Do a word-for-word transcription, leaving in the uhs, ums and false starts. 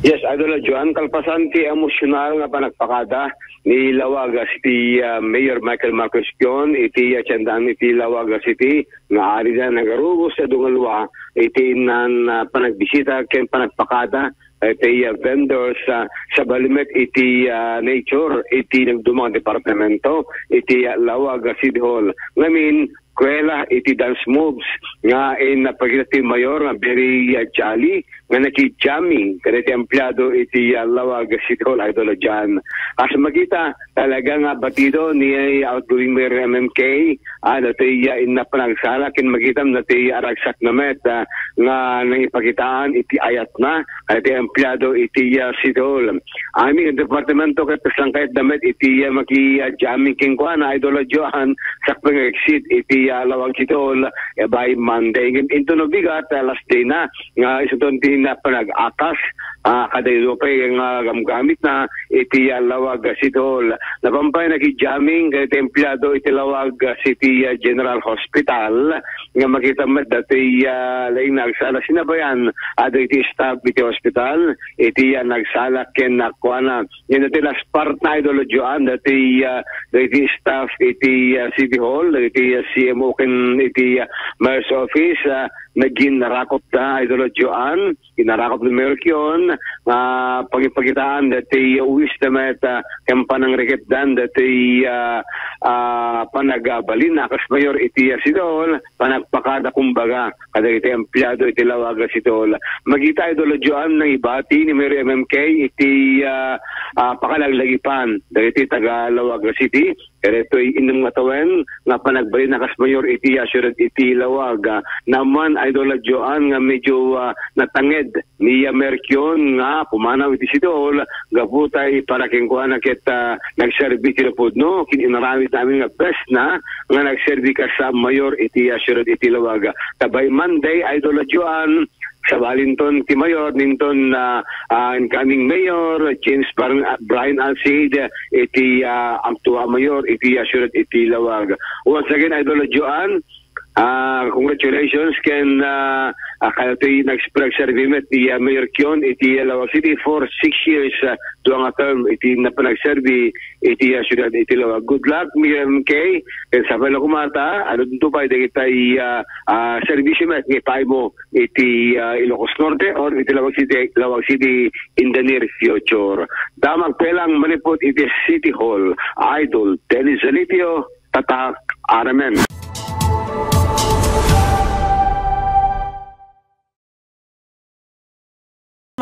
Yes, Idol Joan, kalpasan ti emosyonal nga panagpakada ni Laoag City, ah, Mayor Michael Marcos Kion iti, ah, tiendaan iti Laoag City nga adda nagarubos a dungalwa iti innan, ah, panagbisita ken panagpakada iti, ah, vendors, ah, sabali met iti, ah, nature iti nagdumang departamento iti, ah, Laoag City Hall. Ngamin, kuwela iti dance moves nga in napakita ti mayor nga very, ah, jolly nga naki-jamming kadagiti empleado iti, ah, Laoag City Hall, Idol Joan. As makita, talaga nga batido ni outgoing Mayor M M K, ah, datoy, ah, inna panagsala ken makitam datoy aragsak na met, ah, nga nangipakitaan iti ayatna kadagiti empleado iti, ah, City Hall. Amin nga departamento ket sangkayatda met iti, ah, maki, ah, jamming kenkuana, Idol Joan, sakbay nga exit iti, ah, Laoag City Hall, eh, by Monday. Ngem intono bigat, ah, last day na nga isu ton ti napanag-akas, ah, kadaydo pay nga gamgamit na iti, ah, Laoag City Hall. Napampay naki-jamming kadagiti empleado iti Laoag City, ah, General Hospital nga makita met datoy, ah, laing nagsala sinabayan, ah, dagiti staff iti hospital iti, ah, nagsala ken nakuana. Ngem datoy last part na, Idol Joan, datoy, ah, dagiti staff iti, ah, City Hall, dagiti, ah, C M O ken iti, ah, Mayor's Office, ah, nagin narakop da, Idol Joan, ginarakop ni Mayor Kion, ah, pagipakitaan datoy uwis da met, ah, ken panangriketdan datoy, ah, ah, panagabalin a kas mayor iti, ah, City Hall, panagpakada kumbaga kadagiti empleado iti Laoag City Hall. Makita, Idol Joan, nangibati ni Mayor M M K iti, ah, ah, pakalaglagipan dagiti taga Laoag City. Daytoy innem nga tawen nga panagbalin a kas mayor iti, ah, siudad iti Laoag. Ah, naammoan, Idol Joan, nga medyo, ah, natanged ni, ah, Mayor Kion nga pumanaw iti City Hall gapu tay para kenkuana ket, ah, nagserbi ti napudno ken inaramid na amin nga best na nga nagserbi kas, ah, mayor iti, ah, siudad iti Laoag. Ta by Monday, Idol Joan, sabalinton ti mayor, ninton, ah, ah, incoming mayor, James Bar-, ah, Brian Alcide, iti, ah, aktual mayor iti, ah, siudad iti Laoag. Once again, Idol Joan, ah, congratulations ken, ah, ah, kadatoy nagserbi met ni, ah, Mayor Kion iti, ah, Laoag City for six years, ah, dua nga term iti napanagserbi iti, ah, siudad iti Laoag. Good luck, Mayor M K, ken sapay la koma ta, adu-adunto pay dagiti, ah, ah, serbisyo met nga ipaaymo iti, ah, Ilocos Norte or iti Laoag City, Laoag City in the near future. Damag pay lang manipud iti City Hall, Idol Dennis Zalitio, Tatak R M N.